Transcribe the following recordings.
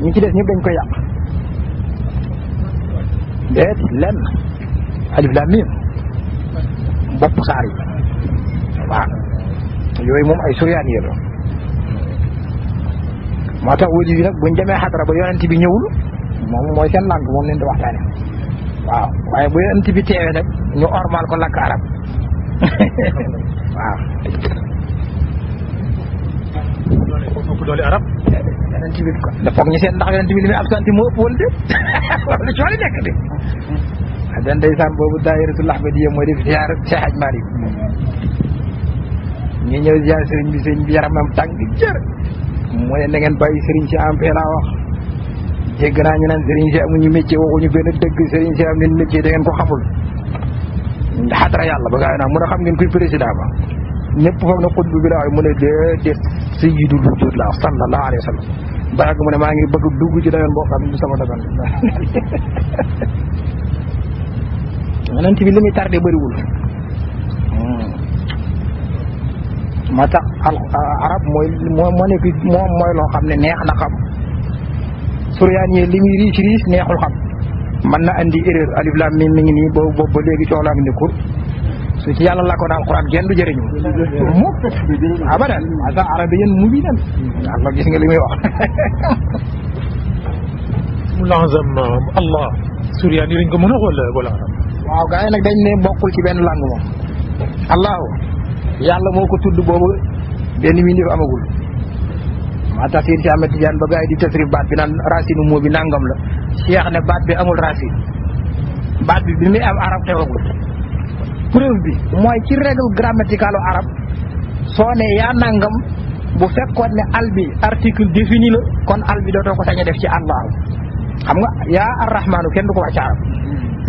ñi ci des ñëpp dañ koy yàq déet lenn alif lam mim bopp saar yi waaw yooyu moom ay suryaan yi la moo tax wóji bi nag buñ demee xadara ba yonent bi ñëwul moom mooy seen langue moom leen di waxtaane waaw waaye bu yonent bi teewee nag ñu ormal ko lakk arab waaw doole arab yonent bi da foog ñu seen ndax yonent bi li muy absenti moo ëpp wala déet wala ci wàllu nekk de a den ndeysaan boobu daayiratul ahmadiyya mooy def ziar Cheikh Hadj Malick ñu ñëw ziar sëriñ bi yaramam tàng jër mu ne na ngeen bàyyi sëriñ si en paix laa wax dégg naa ñu naan sëriñ si amuñu métier waxuñu benn dëgg sëriñ si am leen métier da ngeen ko xamul xadara yàlla ba gaay naa mun a xam ngeen kuy président ba ñëpp foog na xutbu bi la waaye mu ne déedéet sayyidul wujud la sallallahu alayhi wa sallam baag mu ne maa ngi bëgg dugg ci dayoon boo xam ne du sama dagan yonent bi li muy tardé bëriwul moo tax arab moo nekk moom mooy loo xam ne neex na xam suryaan yi li muy riis neexul xam mën na andi erreur alif lam mim mi ngi nii boobu ba léegi coow la am ni kur su ci yàlla la ko daal alquran kenn du jëriñu mukk abadan asa arabiyyan mubinan yàlla gis nga li muy wax mulazam allah suryaan yi dañ ko mën a wala arab waaw gars yi nag dañ ne bokkul ci benn langue moom allahu yàlla moo ko tudd boobu benn mindeef amagul maa tax si Ahmed Tidiane ba gars yi di tasrif baat bi naan racine moo bi nangam la Cheikh ne baat bi amul racine baat bi muy am arab xewagul preuve bi mooy ci règle grammaticale arab soo ne yaa nangam bu fekkoon ne al bi article défini la kon al bi dootoo ko sañ a def ci allahu xam nga yaa arrahmanu kenn du ko wax ci arab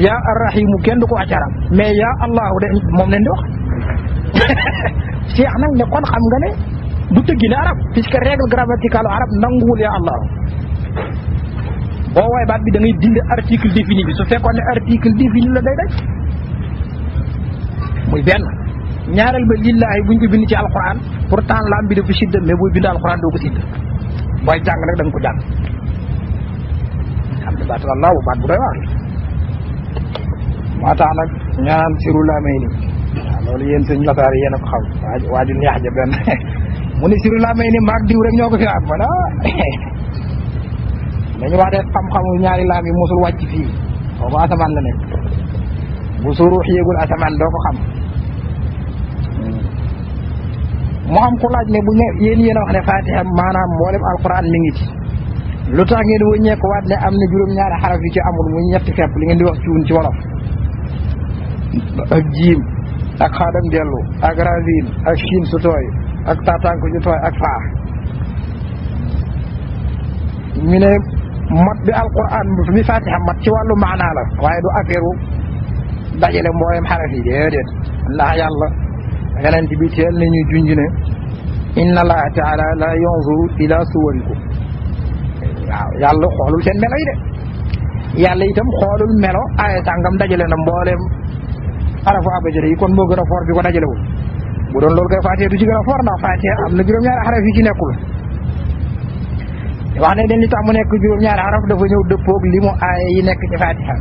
yaa arrahimu kenn du ko wax ci arab mais yaa allahu de moom leen di wax Cheikh nag ne kon xam nga ne du tëggi ne arab puisque règle grammaticale arab nanguwul yaa allahu boo waay baat bi da ngay dindi article défini bi su fekkoon ne article défini la day daj muy benn ñaareel ba lillahi buñ ko bind ci alquran pourtant lam bi dafa sidda mais booy bind alquran doo ko sidda booy jàng nag da nga ko jàng xam ne baatu allahu baat bu doy waar moo tax nag ñaan siru lamay ni waaw loolu yéen sëñ lasaar yéen a ko xam waa ju neex ja benn mu ne siru lamay ni maag diw rek ñoo ko fi am mana dañu wax de xam-xamu ñaari laam yi mosul wàcc fii boobu asamaan la nekk bu suruux yéegul asamaan doo ko xam mu am ku laaj ne bu ne yéen a wax ne fatiha maanaam mboolem alquran mi ngi ci lu tax ngeen wëññeeku waat ne am na juróom-ñaari xaraf yu ci amul muy ñetti fepp li ngeen di wax cuun ci wolof ak jiim ak xaadam dellu ak ravin ak siin su tooy ak tatank ju tooy ak faa ñu ne mat bi alquran bi fatiha mat ci wàllu maanaa la waaye du affaire dajale mboolem xaraf yi déedéet ndax yàlla yonent bi teel nañu junj ne inna allaha taala la yanzuru ila suwarikum waaw yàlla xoolul seen melo yi de yàlla itam xoolul melo ay sàngam dajale na mboolem xarafu abajada yi kon moo gën a fort bi ko dajalewul bu doon loolu koy fatiha du ci gën a fort ndax fatiha am na juróom-ñaari xaraf yi ci nekkul wax ne den li tax mu nekk juróom-ñaari xaraf dafa ñëw dëppoog li mu aaya yi nekk ci fatiha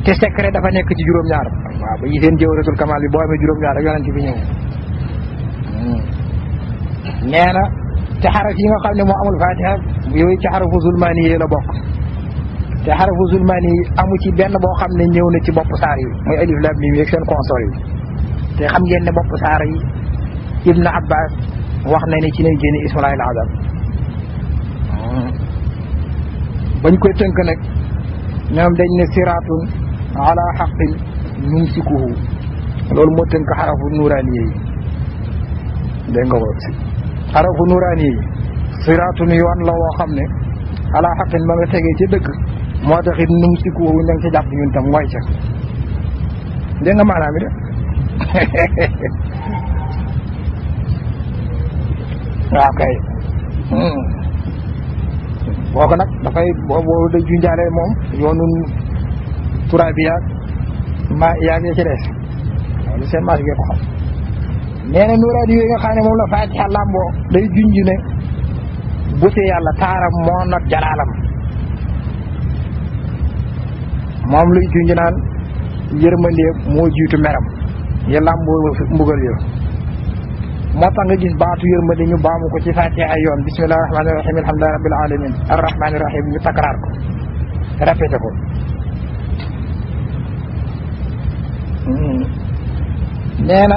te secret dafa nekk ci juróom-ñaar waaw ba yi seen jawharatul kamal bi boo amee juróom-ñaar rek yonent bi ñëw nee na te xaraf yi nga xam ne moo amul fatiha yooyu ci xarafu zulmaani yi la bokk te xarafu zulmaani yi amu ci benn boo xam ne ñëw na ci bopp saar yi mooy alif lam mim yeeg seen consort yi te xam ngeen ne bopp saar yi Ibn Abbas wax na ne ci lay génne ismullahil azam bañ koy tënk nag ñoom dañ ne siraatun ala xaqin numsikuhu loolu moo tënk xarafu nuraani yi dégg nga ko xarafu nuraani yi siraatun yoon la woo xam ne ala xaqin ma nga tegee ci dëgg moo taxit numsikuhu ña ngi ca jàpp ñun tam mooy ca dégg nga maanaam mi de waaw kay boo ko nag dafay boo day junjaale moom yoonu turaabi yaag ma yaag ya ci des loolu seen maas gee ko xam nee na nuraani yooyu nga xam ne moom la fatiha làmboo day junj ne bute yàlla taaram moo not jalaalam moom luy junj naan yërmande moo jiitu meram ya làmboo mbugal yo moo tax nga gis baatu yërmande ñu baamu ko ci Faatiha ay yoon bismillahi rahmaani rahim alhamdulillahi rabbil alamin arrahmaani rahim ñu takraar ko répété ko nee na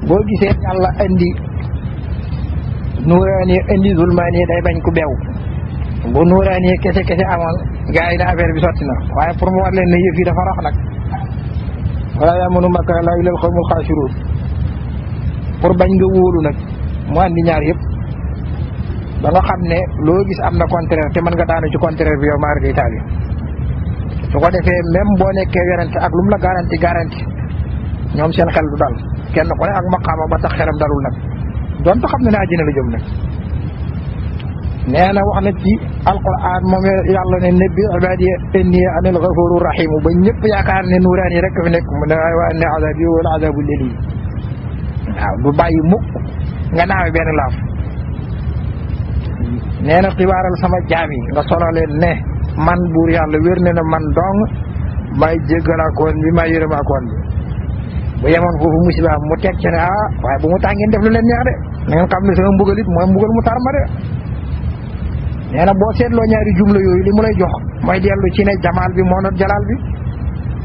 boo gisee yàlla indi nuuraani indi zulmaani day bañ ku beew bu nuuraani kese kese amoon gars yi ne affaire bi sotti na waaye pour mu war leen ne yëf yi dafa rax nag wala yamunu makra llaahi illal qawmul xaasiruun pour bañ nga wóolu nag mu andi ñaar yëpp ba nga xam ne loo gis am na contraire te mën nga daanu ci contraire bi yow maar di taali su ko defee même boo nekkee werante ak lu mu la garanti ñoom seen xel du dal kenn ku ne ak maqaama ba tax xelam dalul nag donte xam ne ne àjjana la jëm nag nee na wax na ci alquran moom yàlla ne nabbi ibaadi inni anal ghafuru rahim ba ñëpp yaakaar ne nuuraan yi rek fi nekk mu ne wa anna azabi wal azabu lili waaw du bàyyi mukk nga naawe benn laaf nee na xibaaral sama jaam yi nga solo leen ne man buur yàlla wér ne na man dong may jéggalaakoon bi may yërëmaakoon bi bu yemoon foofu musiba mu teg ci ne waaye bu mu tax ngeen def lu leen neex de na ngeen xam ne sama mbugal it mooy mbugal mu tar ma de nee na boo seetloo ñaari jumla yooyu li mu lay jox mooy dellu ci ne jamaal bi moo not jalaal bi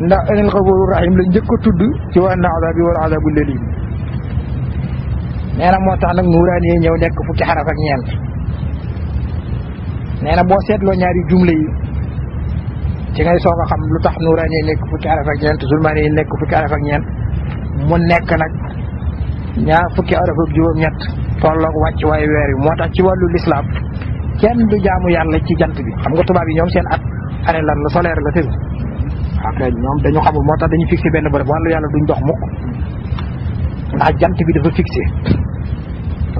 ndax anil xafuuru rahim la njëkk a tudd ci wa anna azabi wal azabu lili nee na moo tax nag nuuraan yi ñëw nekk fukki xaraf ak ñeent nee na boo seetloo ñaari jumla yi ci ngay soog a xam lu tax nuuraan yi nekk fukki xaraf ak ñeent zulmaan yi nekk fukki xaraf ak ñeent mu nekk nag ñaar fukki araf ak juróom-ñett tolloog wàcc waaye weer yi moo tax ci wàllu lislaam kenn du jaamu yàlla ci jant bi xam nga tubaab yi ñoom seen at année lan la solaire la tëdd ok ñoom dañu xamul moo tax dañu fixé benn bërëb wàllu yàlla duñ dox mukk ndax jant bi dafa fixé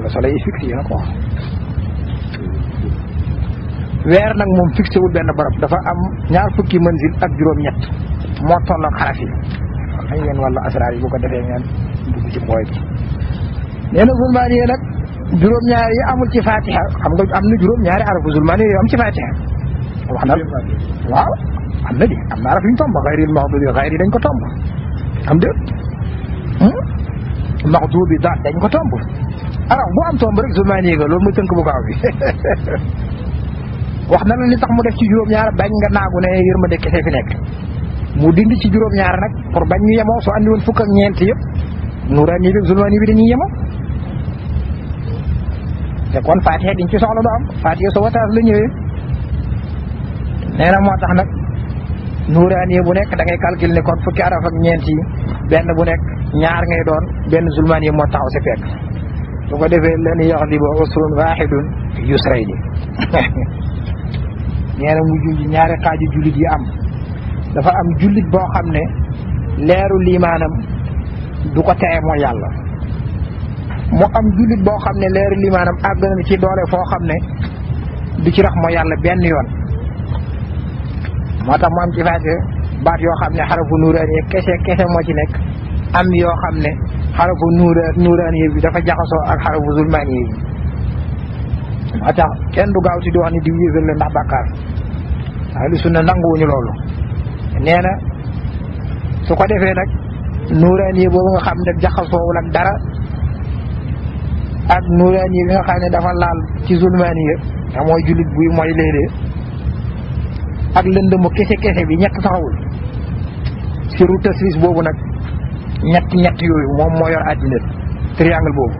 le soleil est fixé yéena ko wax weer nag moom fixé wul benn bërëb dafa am ñaar fukki manzil ak juróom-ñett moo tolloog xaraf yi xam ngeen wàllu asraar yi bu ko defee ngeen dugg ci booy bi nee na zulmaani yi nag juróom-ñaari yi amul ci fatiha xam nga am na juróom-ñaari arafu zulmaani yi am ci fatiha wax na waaw am na di am na araf yu ñu tomb xayril maxdubi xayri dañ ko tomb am de maxdubi dañ ko tomb araf bu am tomb rek zulmaani yi nga loolu mooy tënk bu gaaw bi wax na la li tax mu def ci juróom-ñaar bañ nga naagu ne yërmande kese fi nekk mu dindi ci juróom-ñaar nag pour bañ ñu yemoo soo andi woon fukk ak ñeent yëpp nuuraani bi zulmaani bi dañuy yemoo te kon Fatiha diñ ci soxla du am Fatiha sa wataas la ñëwee nee na moo tax nag nuuraani bu nekk da ngay calculer ne kon fukki araf ak ñeent yi benn bu nekk ñaar ngay doon benn zulmaani moo taxaw si fekk su ko defee len yaxlibu usrun waahidun yusrayni nee na mu junj ñaari xaaju jullit yi am dafa am jullit boo xam ne leeru liimaanam du ko teye mooy yàlla mu am jullit boo xam ne leeru liimaanam àgg na ci doole foo xam ne du ci rax mooy yàlla benn yoon moo tax mu am ci faate baat yoo xam ne xarafu nuuraani kese moo ci nekk am yoo xam ne xarafu nuuraani bi dafa jaxasoo ak xarafu zulmaani yi moo tax kenn du gaaw si di wax ni di yéefar la ndax bàkkaar ahlu sunna nanguwuñu loolu nee na su ko defee nag nuuraani boobu nga xam ne jaxasoowul ak dara ak nuuraani bi nga xam ne dafa laal ci zulmaani yi te mooy jullit buy mooy léeg-léeg ak lëndëmu kese bi ñett taxawul siru tasris boobu nag ñett yooyu moom moo yor àddina triangle boobu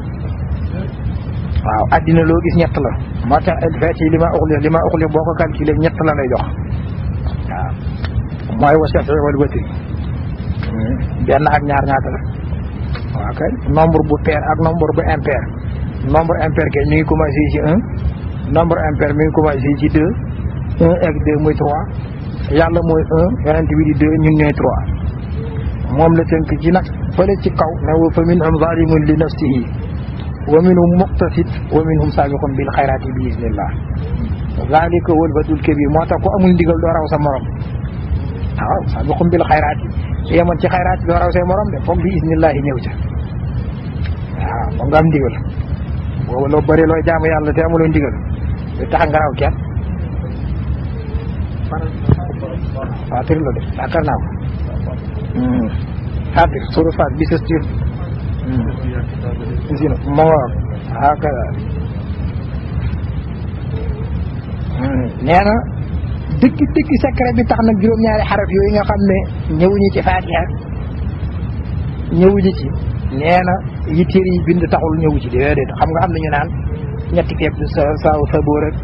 waaw àddina loo gis ñett la moo tax fati li ma uxli boo ko calculé ñett la lay jox waaw mooy wa shafi wal watri benn ak ñaar ñaata la waaw kay nombre bu pair ak nombre bu impair nombre impair kay mi ngi commencé ci 1 nombre impair mi ngi commencé ci 2 1 ak 2 muy 3 yàlla mooy 1 yonent bi di 2 ñun ñooy 3 moom la tënk ci nag fële ci kaw ne wa fa minhum zalimun li nafsihi wa minhum muqtasid wa minhum sabiqun bil xayraati bi iznillah zalika wal fadlul kabir moo tax ku amul ndigal doo raw sa morom waaw sabiqun bil xayraati su yemoon ci xayraati doo raw say morom de foog bi iznillah ñëw ca waaw foog nga am ndigal boobu loo bëri looy jaamu yàlla te amuloo ndigal lu tax nga raw kenn Fatir la de yaakaar naa ko Fatir suru Fatir bi sës ci sino moo waaw hakaza nee na dëgg secret bi tax nag juróom-ñaari xaraf yooyu nga xam ne ñëwuñu ci Fatiha ñëwuñu ci nee na yi téere yi bind taxul ñëwu ci déedéet xam nga am nañu naan ñetti kepp sa bóor ak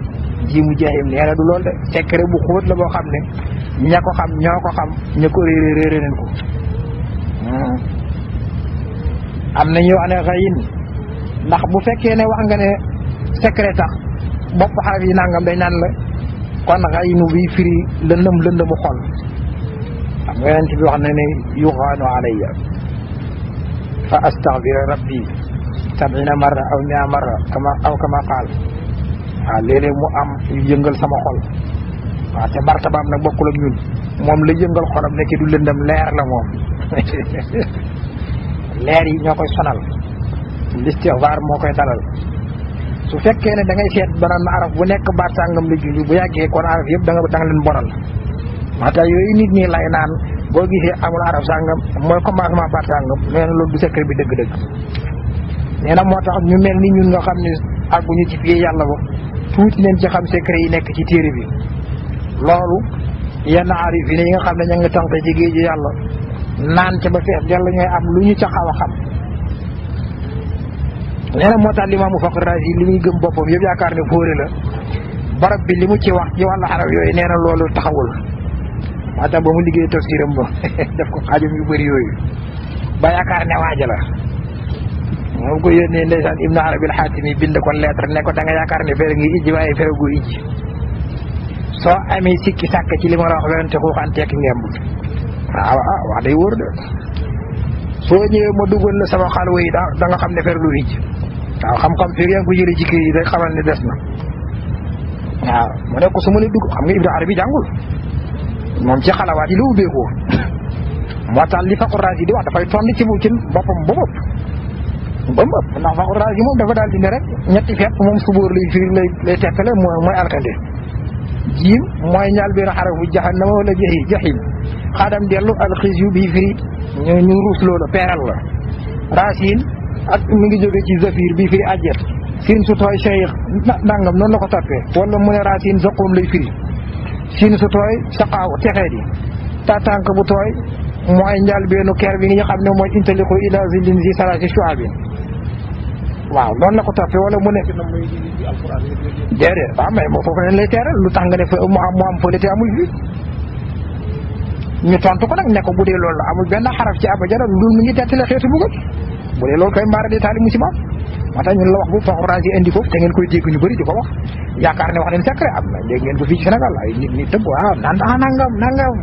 ji mu jeexim nee na du loolu de secret bu xóot la boo xam ne ña ko xam ñoo ko xam ña ko réere nañ ko am na ñu wax ne xayin ndax bu fekkee ne wax nga ne secret tax bopp xaraf yi nangam day naan la kon xayinu bi firi lëndëmu xol xam nga yonent bi wax na ne yuxaanu alayya fa astaghfir rabbi 70 marra aw 100 marra kama qaal waaw léeg-léeg mu am yu yëngal sama xol waaw te martabaam nag bokkul ak ñun moom la yëngal xolam nekk du lëndëm leer la moom leer yi ñoo koy sonal listixfaar moo koy dalal su fekkee ne da ngay seet banaan araf bu nekk baat sàngam la junj bu yàggee kon araf yëpp da nga leen bonal moo tax yooyu nit ñi lay naan boo gisee amul araf sàngam mooy commencement baat sàngam nee na loolu du secret bi dëgg-dëgg nee na moo tax ñu mel ni ñun nga xam ne àgguñu ci fii yàlla ba tuuti neen ci xam secret yi nekk ci téere bi loolu yenn arif yi ne yi nga xam ne ña ngi tànk ci géeju yàlla naan ca ba fees yàlla ñooy am lu ñu ca xaw a xam nee na moo tax Limaamu Faxru Raazi li muy gëm boppam yëpp yaakaar ne fóore la barab bi li mu ci wax ci wàllu xaraf yooyu nee na loolu taxawul moo tax ba mu liggéey tafsiram ba def ko xaajam yu bëri yooyu ba yaakaar ne waaja la moom ko yónnee ndeysaan Ibnu Arabi al-Xaatimi bind ko lettre ne ko da nga yaakaar ne fere ngi ijji waaye fere gu ijji soo amee sikki sàkk ci li ma la wax werante xuuxanteek ngemb wax day wóor de soo ñëwee ma dugal la sama xalwa yi da nga xam ne fer lu ijj waaw xam-xam fi yaa ngi ko jëlee ci kër yi rek xamal ne des na waaw mu ne ko su ma lay dugg xam nga Ibnu Arabi jàngul moom ci xalawaat yi la ubbeekoo moo tax li Faxru Raazi di wax dafay tond ci boppam ba mëpp ndax Faxru Raazi moom dafa daal di ne rek ñetti fepp moom subóor lay firi lay tekkale mooy alkande jiim mooy ñaal benn xarafu jahannama wala jahim xaadam dellu alxis yu bii firi ñu ruus loola peeral la racine ak mi ngi jóge ci zafir bii firi ajjet siin su tooy cheikh nangam noonu la ko toppee wala mu ne racine zaqoom lay firi siin su tooy saqaaw texee di tatank bu tooy mooy njaal benn ker bi nga xam ne mooy intaliqu ila zillin zi salasi shu'abin waaw noonu la ko toppee wala mu ne déedéet waaw mais moo foofu leen lay teeral lu tax nga ne fa mu am fële te amul fii ñu tontu ko nag ne ko bu dee loolu la amul benn xaraf ci abajada lu mu ngi tettale xeetu buggal bu dee loolu koy mbaara de taali musiba moo tax ñun la wax bu Faxru Raazi indi foofu te ngeen koy dégg ñu bëri di ko wax yaakaar ne wax leen secret am na dégg ngeen ko fii ci Sénégal ay nit tëb waaw nangam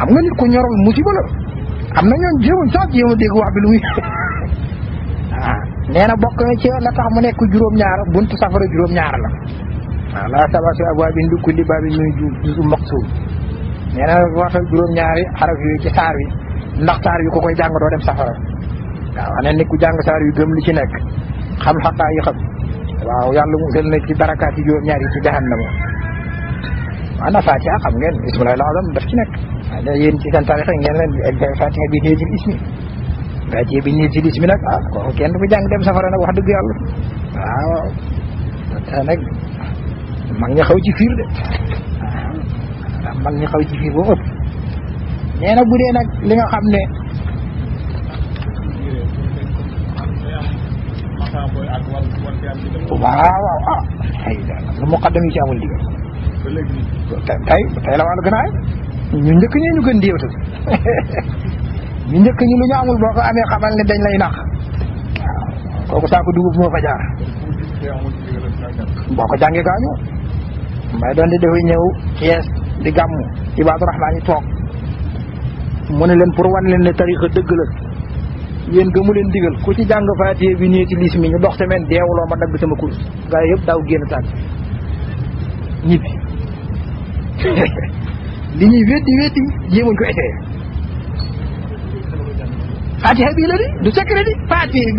am nga nit ku ñorol musiba la am na ñoon jéemuñ sax jéem a dégg wax bi lu muy nee na bokk na ci la tax mu nekk juróom-ñaar buntu safara juróom-ñaar la waaw laa sab'atu abwaabin li kulli baabin minhum juz'un maqsuum nee na waxal juróom-ñaari xaraf yooyu ci saar wi ndax saar wi ko koy jàng doo dem safara waaw ne nit ku jàng saar wi gëm li ci nekk xam xaqaa yi xam waaw yàlla musal na ci barakaat yi juróom-ñaar yi ci jahannama waaw na Fatiha xam ngeen ismullahil azam daf ci nekk waaw yéen ci seen tarixa ngeen leen Fatiha bi niyatil ismi Fatiha bi niyatil ismi nag kooku kenn du ko jàng dem safara nag wax dëgg yàlla waaw te nag mag ña xaw ci fiir de mag ñi xaw ci fii boo ëpp nee na bu dee nag li nga xam ne waaw ay lu muqaddam yi ci amul digal tey la wàllu gën a ay ñu njëkk ñee ñu gën di yëwtal ñu njëkk ñi lu ñu amul boo ko amee xamal ne dañ lay nax waaw kooku saako dugub moo fa jaar boo ko jàngee gaañu may doon di dafay ñëw Cees di gàmmu Ibaadu Rahmaan yi toog mu ne leen pour wan leen ne tarixa dëgg la yéen gëmu leen digal ku ci jàng Faatiha bi nii ci liis mi ñu dox semaine deewuloo ma dagg sama kurus gaa yi yëpp daaw génn tànk ñibbi li ñuy weddi jéemuñ ko essayé Faatiha bii la di du secret di Faatiha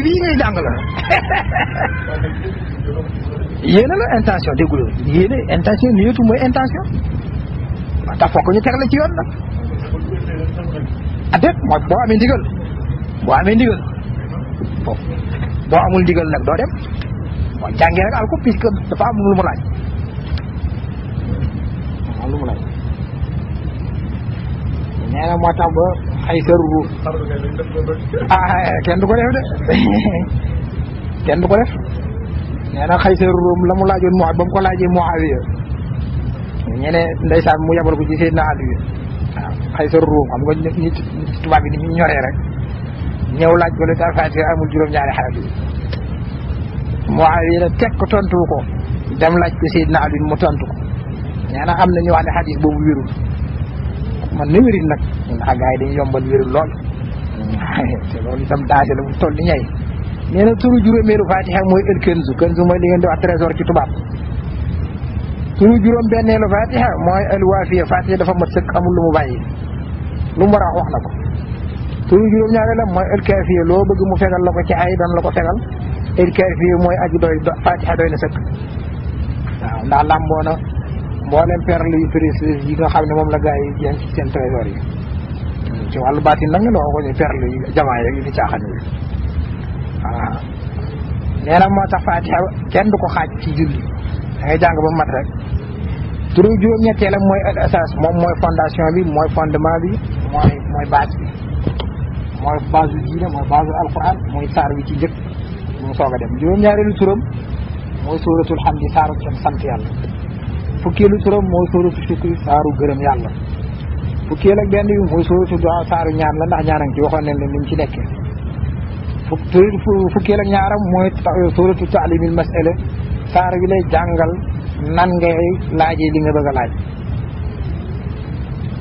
bii ngay jàng la yéene la intention déggul yéene intention niyatu mooy intention waaw tax fokk ñu teg la ci yoon nag adet mooy boo amee ndigal foofu boo amul ndigal nag doo dem mooy jàngee rek al ko puisque dafa am lu mu laaj nee na moo tax ba xay sëru kenn du ko def de kenn du ko def nee na xay sëru la mu laajoon mu ba mu ko laajee Muawiya ñene ndeysaan mu yabal ko ci Seydina Ali waaw xay sëru xam nga nit tubaab bi ni ñu ñoree rek ñëw laaj ko le ta Faatiha amul juróom-ñaari xaraf yi Muawiya la teg ko tontu ko dem laaj ko Seydina Ali mu tontu ko nee na am na ñu wax ne xadis boobu wérul man na wérit nag ndax gars yi dañuy yombal wérul lool te loolu itam danger la bu toll ni ñay nee na turu juróomeelu Fatiha mooy el kenzu mooy li ngeen di wax trésor ci tubaab turu juróom benneelu Fatiha mooy el waafiya Fatiha dafa mat sëkk amul lu mu bàyyi lu mu war a wax na ko turu juróom ñaareel la mooy el kaafiya loo bëgg mu fegal la ko ci ay dan la ko fegal el kaafiya mooy aji doy Fatiha doy na sëkk waaw ndax làmboo na mboolem perle yu précieuses yi nga xam ne moom la gars yi jéem ci seen trésor yi ci wàllu baatin nag la ko ñu perle yi jamaa yeeg yu fi caaxaan yi waaw nee na moo tax Fatiha kenn du ko xaaj ci julli da ngay jàng ba mat rek turu juróom-ñetteelam mooy al asas moom mooy fondation bi mooy fondement bi mooy base bi mooy base bu diine mooy base bu alquran mooy saar wi ci njëkk mu soog a dem juróom-ñaareelu turam mooy suratul hamdi saaru sant yàlla fukkeelu turam mooy sóoratu shukri saaru gërëm yàlla fukkeel ak benn bi mooy sóoratu du'a saaru ñaan la ndax ñaanang ci waxoon nañ leen ni mu ci nekkee fukkeel ak ñaaram mooy sóoratu ta'limil mas'ala saar bi lay jàngal nan ngay laajee li nga bëgg a laaj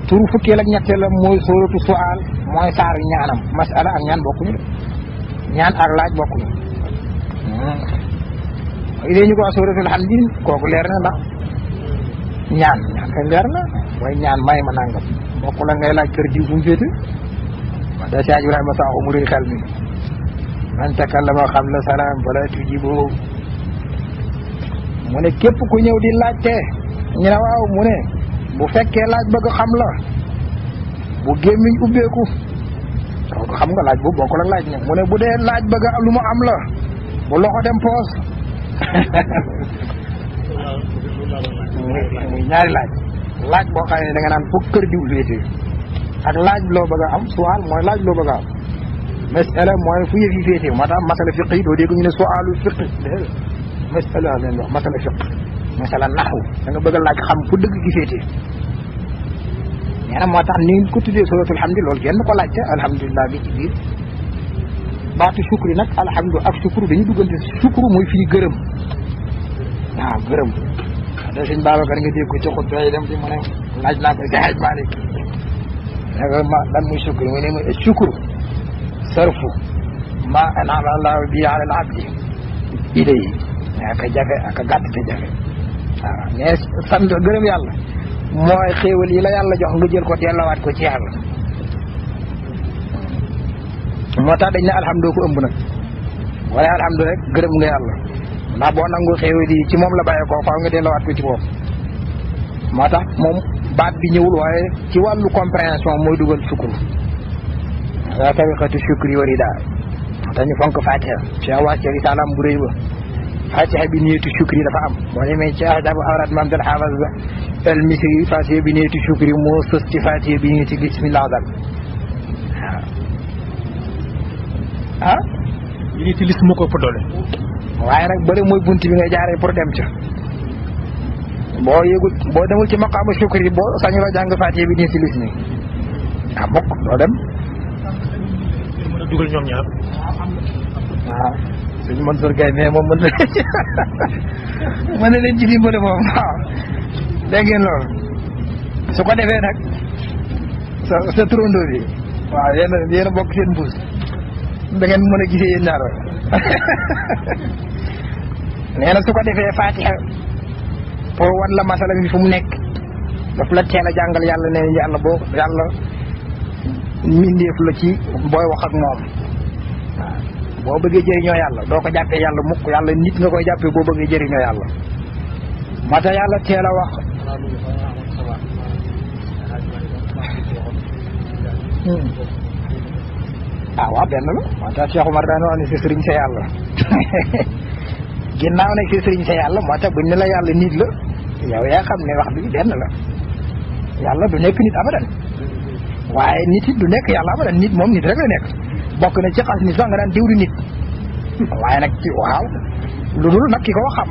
turu fukkeel ak ñetteelam mooy sóoratu su'aal mooy saaru ñaanam mas'ala ak ñaan bokkuñu de ñaan ak laaj bokkuñu idée ñu ko wax sóoratul hamdi kooku leer na ndax ñaan kay leer na mooy ñaan may ma nangam bokk la ngay laaj kër ji fu mu féete wax da Cheikh Ibrahima Sakho mu rëy xel mi man takallama qabla salaam fala tujibu mu ne képp ku ñëw di laajte ñu ne waaw mu ne bu fekkee laaj bëgg xam la bu gémmiñ ubbeeku kooku xam nga laaj boobu bokkul ak laaj ne mu ne bu dee laaj bëgg lu mu am la bu loxo dem poos muy ñaari laaj boo xam ne da nga naan foog kër diw féete ak laaj loo bëgg a am suwaal mooy laaj loo bëgg a am masala mooy fu yëf yi féete moo tax masala fiq yi doo dégg ñu ne suwaalu fiq déedéet masala leen wax masala fiq masala naxu da nga bëgg a laaj xam fu dëgg gi féete nee na moo tax ni ko tuddee suratul hamdi loolu kenn ko laajte alhamdulilah bi ci biir baatu sukri nag alhamdu ak sukru dañu duggante sukru mooy fii gërëm waaw gërëm da sëñ Babacar nga dégg ko ci xut yi dem ci mu ne laaj naa ko si Haj Malik nega ma lan muy sukri mu ne ma sukru sarfu ma an'ama Allahu bi ala al-abdi ilayhi aka jafe aka gàtt te jafe waaw mais sant gërëm yàlla mooy xéewal yi la yàlla jox nga jël ko teelawaat ko ci yàlla moo tax dañ ne alhamdu ko ëmb nag waaye alhamdu rek gërëm nga yàlla ndax boo nangu xéewal yi ci moom la bàyyee ko faaw nga delloowaat ko ci bopp moo tax moom baat bi ñëwul waaye ci wàllu compréhension mooy dugal sukkur daa tariqatu shukri wari daa dañu fonk fatiha ci wàcce risalaam bu rëy ba fatiha bi niyatu shukri dafa am boo demee ci adabu awraat mam dal xaafas ba al misri fatiha bi niyatu shukri moo sës ci fatiha bi niyatu bismillah dal ah yi ci lis moo ko ëpp doole waaye nag bëri mooy bunt bi ngay jaaree pour dem ca boo yëgul boo demul ci maqaama shukri boo sañu la jàng fatiha bi nii ci lis ni ah mokk doo dem mën a dugal ñoom ñaar waaw suñu Mansour Gaye mais moom mën na leen ci dimbale moom waaw dégg ngeen loolu su ko defee nag sa turandoo bi waaw yéen a bokk seen mbuus da ngeen mën a gisee yéen ñaar nee na su ko defee fatiha pour wan la masala bi fu mu nekk daf la teel a jàngal yàlla ne yàlla boo yàlla mindeef la ci booy wax ak moom waaw boo bëggee jëriñoo yàlla doo ko jàppee yàlla mukk yàlla nit nga koy jàppee boo bëggee jëriñoo yàlla moo tax yàlla teel a wax waaw benn la moo tax Cheikh Omar daan wax ne si sëriñ sa yàlla ginnaaw nag si sëriñ sa yàlla moo tax buñ ne la yàlla nit la yow yaa xam ne wax bi benn la yàlla du nekk nit abadan waaye nit it du nekk yàlla abadan nit moom nit rek la nekk bokk na ci xas ni sax nga daan diw di nit waaye nag ci waaw lu dul nag ki ko xam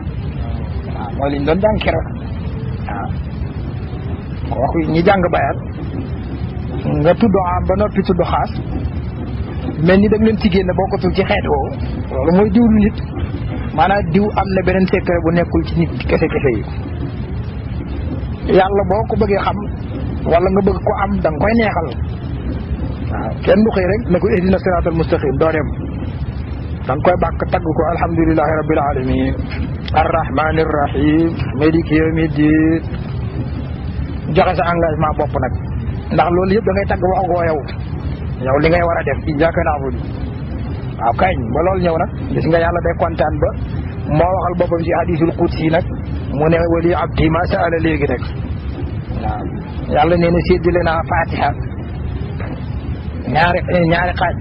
waaw mooy liñ doon jàng keroog waaw wax ñi jàng bayal nga tudd am ba noppi tudd xaas mel ni da nga leen ci génne bokkatul ci xeet woowu loolu mooy diw lu nit maanaam diw am na beneen secret bu nekkul ci nit kese kese yi yàlla boo ko bëggee xam wala nga bëgg ko am da nga koy neexal waaw kenn du xëy rek ne ko ihdina siratal mustaqim doo dem da nga koy bàkk tagg ko alhamdulilahi rabbil alamin arrahmani rrahim maliki yawmi ddin joxe sa engagement bopp nag ndax loolu yëpp da ngay tagg waxagoo yow li ngay war a def iyyaka na'budu waaw kañ ba loolu ñëw nag gis nga yàlla day kontaan ba moo waxal boppam ci hadisul qudsi nag mu ne wali abdi ma sa'ala léegi rek waaw yàlla nee na séddale naa fatiha ñaari xaaj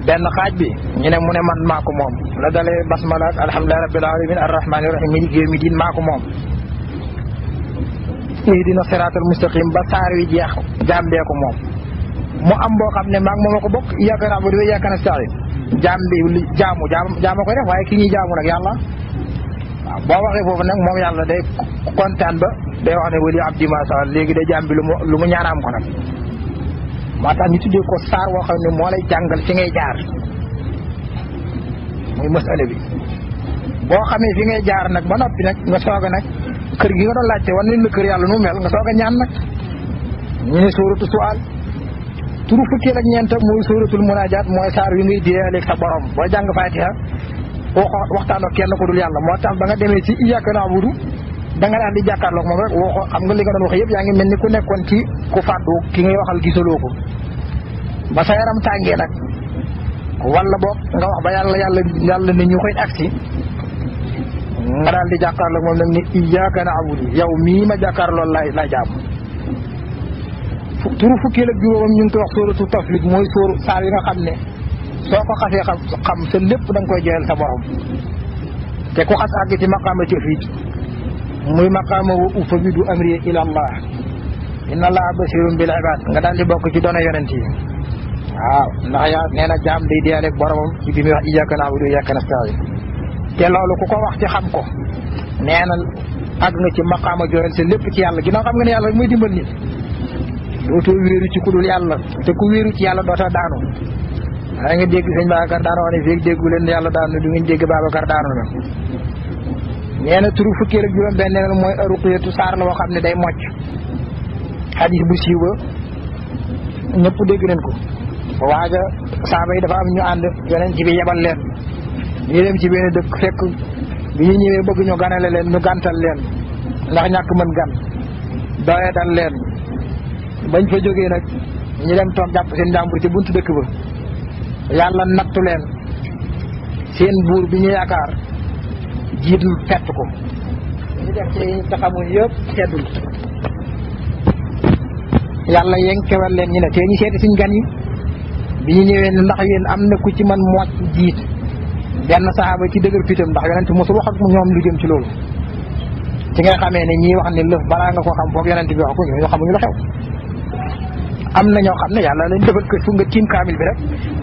benn xaaj bi ñu ne mu ne man maa ko moom la dalee basmala ak alhamdulillahi rabbil alamin arrahmanir rahim maliki yawmi din maa ko moom ihdina siratal mustaqim ba saar wi jeex jaam bee ko moom mu am boo xam ne maag moom a ko bokk iyyaka na'budu wa iyyaka nasta'in jaam bi jaamu koy def waaye ki ñuy jaamu nag yàlla waaw boo waxee foofu nag moom yàlla day kontaan ba day wax ne wali abdi ma sa'al léegi day jaam bi lu mu ñaanaam ko nag moo tax ñu tuddee ko saar woo xam ne moo lay jàngal fi ngay jaar muy masala bi boo xamee fi ngay jaar nag ba noppi nag nga soog a nag kër gi nga doon laajte wan nañ la kër yàlla nu mel nga soog a ñaan nag ñu ne suuratu su'aal turu fukkeel ak ñeent mooy suuratul munaajaat mooy saar wi ngay diyaaleeg sa borom boo jàng Faatiha waxtaan ak kenn ko dul yàlla moo tax ba nga demee ci iyyaaka na'budu da nga daan di jàkkaarloog moom rek woo xam nga li nga doon wax yëpp yaa ngi mel ni ku nekkoon ci ku fàddu ki ngay waxal gisaloo ko ba sa yaram tàngee nag wala boog nga wax ba yàlla ne ñu koy agsi nga daal di jàkkaarloog moom nag ni iyyaaka na'budu yow mii ma jàkkaarlool lay jaam turu fukkeel ak juróomam ñu ngi koy wax sóoratu tafwid mooy saar yi nga xam ne soo ko xasee xam sa lépp da nga koy jël sa borom te ku xas àgg ci maqaama tawhid muy maqaama wa ufawwidu amri ila allah inna allaha basirun bil ibad nga daal di bokk ci doona yonent yi waaw ndax yaa nee na jaam day diyaaleeg boromam ci bi muy wax iyyaka na'budu wa iyyaka nasta'in te loolu ku ko wax ci xam ko nee na àgg nga ci maqaama jooyal sa lépp ci yàlla ginnaaw xam nga ne yàlla rek mooy dimbal nit dootoo wéeru ci ku dul yàlla te ku wéeru ci yàlla dootoo daanu da nga dégg sëñ Babacar daana wax ne feeg déggu leen yàlla daanu du ngeen dégg Babacar daanu na nee na turu fukkeel ak juróom benn mooy ruqyatu saar la boo xam ne day mocc xadis bu siiw ba ñëpp dégg nañ ko waaja saaba yi dafa am ñu ànd yeneen ci bi yebal leen ñu dem ci benn dëkk fekk bi ñu ñëwee bëgg ñu ganale leen ñu gàntal leen ndax ñàkk mën gan doye dal leen bañ fa jógee nag ñu dem toog jàpp seen njàmbur ci buntu dëkk ba yàlla nattu leen seen buur bi ñu yaakaar jiitul fett ko ñu def ci te xamul yëpp seddul yàlla yenkewal leen ñu ne te ñu seeti suñ gan yi bi ñu ñëwee ne ndax yéen am na ku ci man mocc jiit benn saaba ci dëgër fitam ndax yonent mosul wax ak ñoom lu jëm ci loolu ci nga xamee ne ñii wax ne lëf balaa nga koo xam foog yonent bi wax ko ñoo xamuñu la xew am na ñoo xam ne yàlla lañ defal kër fu nga tiim kaamil bi rek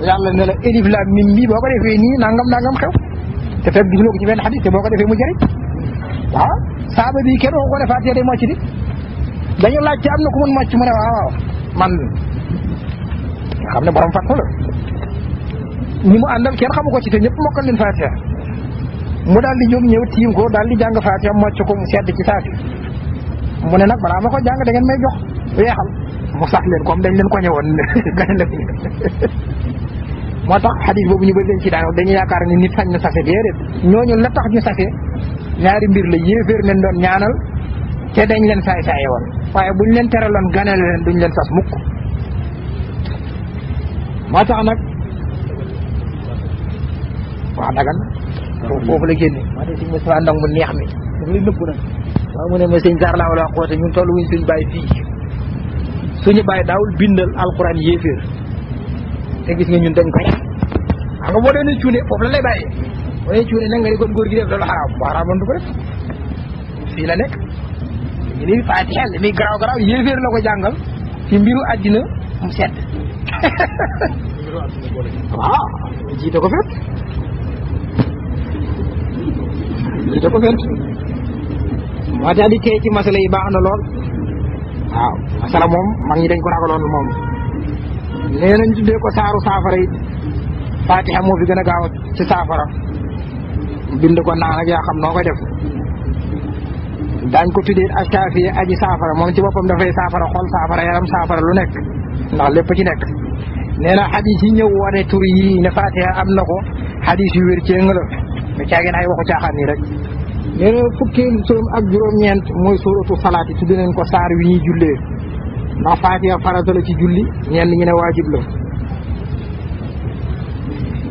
yàlla ne la alif laam miim mii boo ko defee nii nangam xew te fekk gisuloo ko ci benn xadis te boo ko defee mu jëriñ waaw saaba bi kenn waxu ko ne Faatiha day mocc di dañu laaj ci am na ku mën mocc mu ne waaw man nga xam ne borom fattu la ñi mu àndal kenn xamu ko ci te ñëpp mokkal leen Faatiha mu daal di jóg ñëw tiim ko daal di jàng Faatiha mocc ko mu sedd ci saasi mu ne nag balaa ma ko jàng da ngeen may jox weexal mu sax leen comme dañ leen ko ñëwoon moo tax xadis boobu ñu bëri dañ ci daan dañu yaakaar ni nit sañ na sase déedéet ñooñu la tax ñu sase ñaari mbir la yéeféer leen doon ñaanal te dañ leen saay-saaye woon waaye buñ leen teraloon ganale leen duñ leen sas mukk moo tax nag waaw dagan foofu la génne maa de si Moustapha Ndong mu neex mi dafa lay nëbb nag waaw mu ne ma sëñ Sarr laa wala xoote ñun tollu wuñ suñu bàyyi fii suñu bàyyi daawul bindal alquran yéeféer te gis nga ñun dañ koy xam nga boo doon cuune foofu la lay bàyyee boo doon cuune nag nga ne kon góor gi def loolu xaraam bu xaraamoon du ko def fii la nekk ñu ni Fatiha li muy garaaw yéeféer la ko jàngal ci mbiru àddina mu sedd waaw jiite ko fet moo tax di tey ci masala yi baax na lool waaw masala moom mag ñi dañ ko ragaloon moom nee nañ tuddee ko saaru saafara yi Fatiha moo fi gën a gaaw ci saafara bind ko naan ak yaa xam noo koy def daañ ko tuddee askaafi aji saafara moom ci boppam dafay saafara xol saafara yaram saafara lu nekk ndax lépp ci nekk nee na xadis yi ñëw wane tur yi ne Fatiha am na ko xadis yu wér cee nga la da caageen ay waxu caaxaan nii rek nee na fukkeelu turam ak juróom-ñeent mooy suuratu salaat yi tudd nañ ko saar wi ñuy jullee ndax Fatiha farata la ci julli ñenn ñi ne waajib la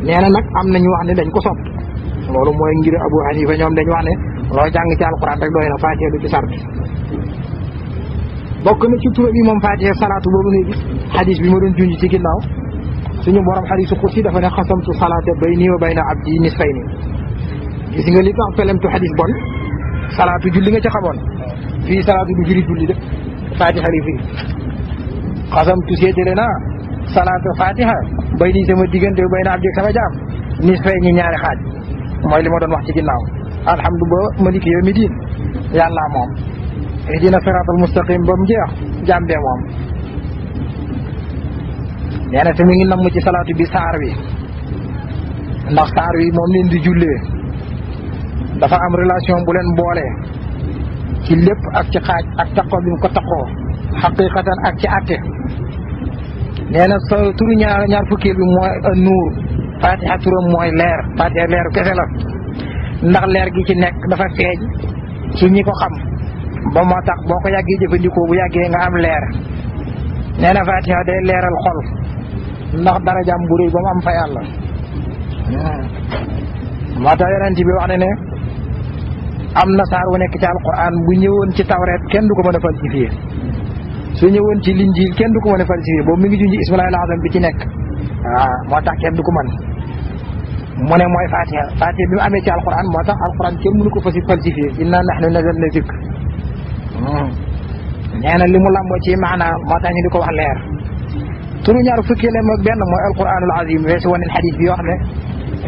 nee na nag am nañu wax ne dañ ko sopp loolu mooy ngir Abu Hanifa ñoom dañu wax ne loo jàng ci alquran rek doy na Fatiha du ci sart bokk na ci turam yi moom Fatiha salaatu boobu ngay gis xadis bi ma doon junj ci ginnaaw suñu borom xadisu kursi dafa ne xasamtu salaata bayni wa bayna abdi nisfayni gis nga li tax pelemtu xadis bon salaatu julli nga ci xamoon fii salaatu du firi julli de Fatiha li firi xasamtu seetale naa salaatu Fatiha bayni sama diggante wa bayna abdi sama jaam nisfayni ñaari xaaj mooy li ma doon wax ci ginnaaw alhamdulilah maliki yawmi diin yàlla moom ihdina siraatal mustaqim ba mu jeex jàmbee moom nee na te mi ngi namm ci salaatu bi saar wi ndax saar wi moom leen di jullee dafa am relation bu leen boole ci lépp ak ci xaaj ak taqoo bi mu ko taqoo xaqiqatan ak ci atte nee na sa turu ñaar fukkeel bi mooy nuur Fatiha turam mooy leer Fatiha leeru kese la ndax leer gi ci nekk dafa feeñ ci ñi ko xam ba moo tax boo ko yàggee jëfandikoo bu yàggee nga am leer nee na Fatiha day leeral xol ndax darajaam bu rëy ba mu am fa yàlla moo tax yonent bi wax ne am na saar wu nekk ci alquran bu ñëwoon ci tawreet kenn du ko mën a falsifié su ñëwoon ci linjiil kenn du ko mën a falsifié boobu mi ngi junj ismulaahil azam bi ci nekk waaw moo tax kenn du ko mën mu ne mooy Fatiha Fatiha bi mu amee ci alquran moo tax alquran kenn mënu ko falsifié inna nahnu nazzalna zikr nee na li mu lamboo ci maanaam moo tax ñu di ko wax leer turu ñaar fukki leen ak benn mooy alquranul azim weesu woon xadis bi wax ne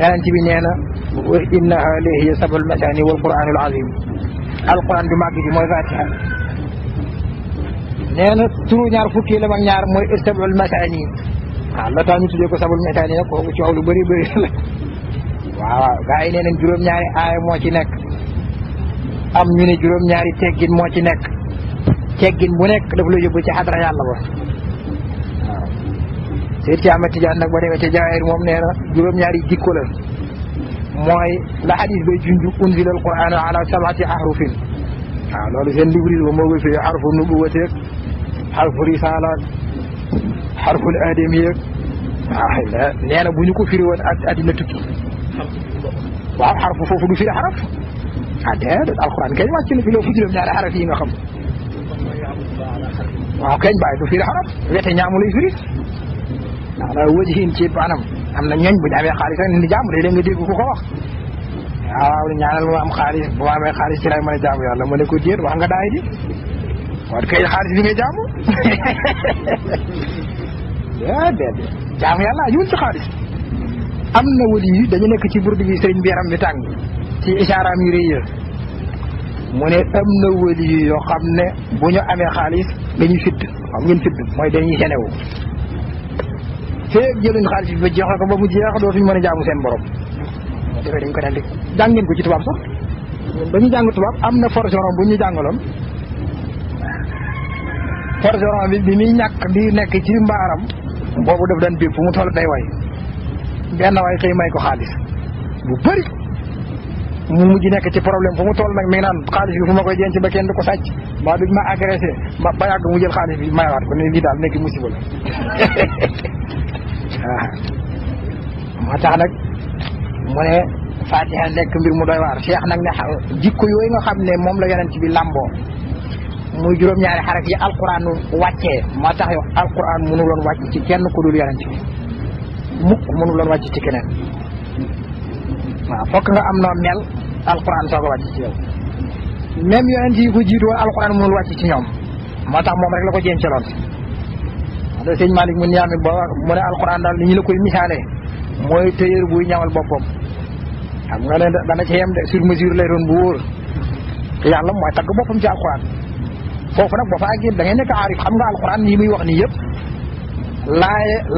yonent bi nee na wa innaha lahiya sab'ul mathani wal quranul azim alquran bi màgg bi mooy Fatiha nee na turu ñaar fukki leen ak ñaar mooy sab'ul mathani waaw la tax ñu tuddee ko sab'ul mathani nag kooku coow lu bëri bëri la waaw gaa yi nee nañ juróom-ñaari aaya moo ci nekk am ñu ne juróom-ñaari teggin moo ci nekk teggin bu nekk daf la yóbbu ci xadra yàlla ba waaw Seydi ci Ahmad Tijaan nag boo demee ci Jawaahir moom nee na juróom-ñaari jikko la mooy la xadis bay junju unzila al quran ala sab'ati ahrufin waaw loolu seen libris ba moo koy firi xarfu nubuwwateeg xarfu risalaat xarful aadamiyeeg waaw nee na bu ñu ko firi woon addina tukki waaw xarfu foofu du firi xaraf ah déedéet alquran kañ wàcc na fi loo fu juróom-ñaari xaraf yi nga xam waaw kañ bàyyi du firi xaraf wete ñaamu lay firi ndax la wëjihin ci anam am na ñooñ bu ñu amee xaalis rek ni jaamu léeg-léeg nga dégg ku ko wax waaw ñaanal ma am xaalis bu ma amee xaalis ci lay mën a jaamu yàlla ma ne ko déet wax nga daay di kon kay xaalis bi ngay jaamu déedéet jaamu yàlla ñun ci xaalis am na wali yi dañu nekk ci burdu bi sëriñ bi yaram bi tàng ci isaaraam yu rëy mu ne am na wali yi yoo xam ne bu ñu amee xaalis dañuy fidd xam ngeen fidd mooy dañuy senewu feeg jëluñ xaalis bi ba jeexal ko ba mu jeex dootuñ mën a jaamu seen borom defee dañ ko dal di jàng ngeen ko ci tubaab sax ba ñu jàng tubaab am na forgeron bu ñu jàngaloon forgeron bi muy ñàkk di nekk ci mbaaram boobu daf daan bépp fu mu toll day way benn waay xëy may ko xaalis bu bëri mu mujj nekk ci problème fu mu toll nag mi ngi naan xaalis bi fu ma koy denc ba kenn du ko sàcc mbaa duñ ma agressé ba yàgg mu jël xaalis bi mayawaat ko ne lii daal nekk musiba la waaw moo tax nag mu ne fatiha nekk mbir mu doy waar cheikh nag ne jikko yooyu nga xam ne moom la yonent bi lamboo muy juróom-ñaari xaraf yi alquran wàccee moo tax yow alquran mënuloon wàcc ci kenn ku dul yonent bi mukk mënuloon wàcc ci keneen waaw fokk nga am noo mel alquran soog a wàcc ci yow même yonent yi ko jiitu woon alquran mënul wàcc ci ñoom moo tax moom rek la ko jéemcaloon da sëñ Malick mu ñaami ba mu ne alquran daal ni ñu la koy misaalee mooy téyeer buy ñawal boppam xam nga ne dana ci yem de sur mesure lay doon bu wóor yàlla mooy tagg boppam ci alquran foofu nag boo fa àggee da ngay nekk aarif xam nga alquran yi muy wax nii yëpp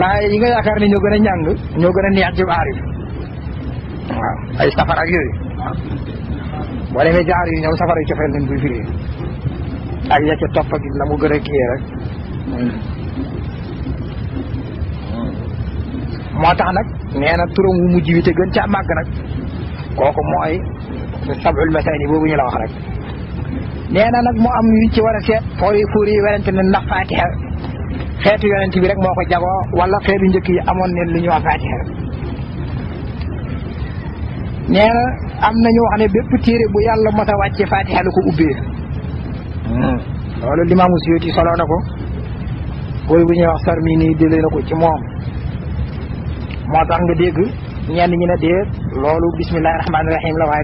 laaye yi nga yaakaar ne ñoo gën a ñàng ñoo gën a neex ci aarif waaw ay safara ak yooyu boo demee ci aarif yi ñoom safara yi cofeel nañ koy firee ak ya ca topp ak la mu gën a kii rek moo tax nag nee na turam wu mujj wi te gën ca màgg nag kooku mooy sab'ul masaani boobu ñu la wax rek nee na nag mu am yuñ ci war a seet fóori yi werante ne ndax fatiha xeetu yonent bi rek moo ko jagoo wala xeetu njëkk yi amoon ne lu ñuy wax fatiha nee na am nañu wax ne bépp téere bu yàlla mos a wàcce fatiha la ko ubbee loolu Limaamu Suyuti solo na ko booy bu ñuy wax Sarmini jëlee na ko ci moom moo tax nga dégg ñenn ñi ne déet loolu bismillahi rahmaani rahim la waaye